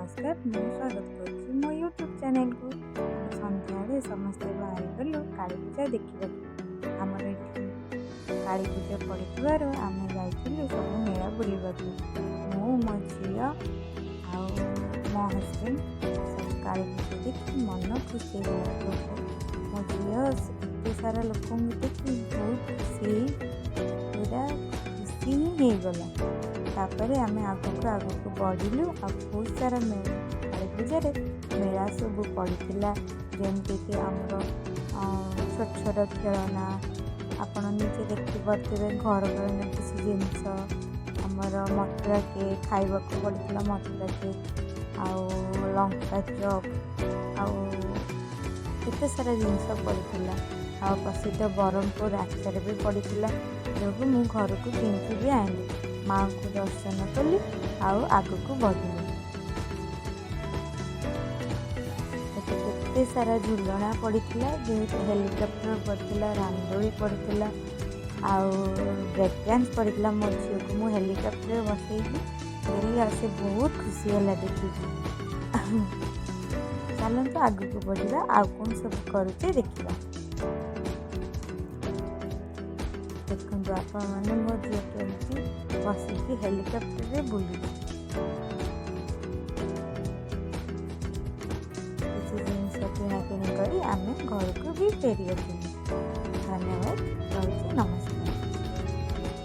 ନମସ୍କାର, ମୁଁ ସ୍ୱାଗତ କରୁଛି ମୋ ୟୁଟ୍ୟୁବ୍ ଚ୍ୟାନେଲକୁ। ଆମେ ସନ୍ଧ୍ୟାବେଳେ ସମସ୍ତେ ବାହାରିଗଲୁ କାଳୀ ପୂଜା ଦେଖିବାକୁ। ଆମର ଏଠି କାଳୀ ପୂଜା ପଡ଼ିଥିବାରୁ ଆମେ ଯାଇଥିଲୁ ସବୁ ମେଳା ବୁଲିବାକୁ। ମୁଁ, ମୋ ଝିଅ ଆଉ ମୋ ହଜବେଣ୍ଡ ସବୁ କାଳୀ ପୂଜା ଦେଖି ମନ ଖୁସି ହେଇଗଲା। ଲୋକ, ମୋ ଝିଅ ଏତେ ସାରା ଲୋକଙ୍କୁ ଦେଖି ବହୁତ ଖୁସି ହେଇ ପୁରା ଖୁସି ହିଁ ହେଇଗଲା। ତାପରେ ଆମେ ଆଗକୁ ଆଗକୁ ବଢ଼ିଲୁ ଆଉ ବହୁତ ସାରା କାଳୀ ପୂଜାରେ ମେଳା ସବୁ ପଡ଼ିଥିଲା, ଯେମିତିକି ଆମର ଛୋଟ ଛୋଟ ଖେଳନା, ଆପଣ ନିଜେ ଦେଖିପାରୁଥିବେ, ଘର ଘରଣା କିଛି ଜିନିଷ, ଆମର ମଥୁରା କେକ୍ ଖାଇବାକୁ ପଡ଼ିଥିଲା, ମଥୁରା କେକ୍ ଆଉ ଲଙ୍କା ଚପ୍ ଆଉ କେତେ ସାରା ଜିନିଷ ପଡ଼ିଥିଲା। ଆଉ ପ୍ରସିଦ୍ଧ ବ୍ରହ୍ମପୁର ଆଚାର ବି ପଡ଼ିଥିଲା, ଯୋଗୁଁ ମୁଁ ଘରକୁ କିଣିକି ବି ଆଣିଲି। ମାଆଙ୍କୁ ଦର୍ଶନ କଲି ଆଉ ଆଗକୁ ବଢ଼ିଲି। ଏଠି କେତେ ସାରା ଝୁଲଣା ପଡ଼ିଥିଲା, ଯେହେତୁ ହେଲିକପ୍ଟର ପଡ଼ିଥିଲା, ରାମଦୋଳି ପଡ଼ିଥିଲା ଆଉ ବ୍ରେକ୍ ଡ୍ୟାନ୍ସ ପଡ଼ିଥିଲା। ମୋ ଝିଅକୁ ମୁଁ ହେଲିକପ୍ଟରରେ ବସେଇକି ଦେଲି ଆଉ ସେ ବହୁତ ଖୁସି ହେଲା ଦେଖିକି। ଚାଲନ୍ତୁ ଆଗକୁ ବଢ଼ିବା, ଆଉ କ'ଣ ସବୁ କରୁଛେ ଦେଖିବା। ଦେଖନ୍ତୁ ଆପଣମାନେ, ମୋ ଝିଅ କେମିତି ବସିକି ହେଲିକପ୍ଟରରେ ବୁଲୁଛି। କିଛି ଜିନିଷ କିଣାକିଣି କରି ଆମେ ଘରକୁ ବି ଫେରି ଆସିଲୁ। ଧନ୍ୟବାଦ।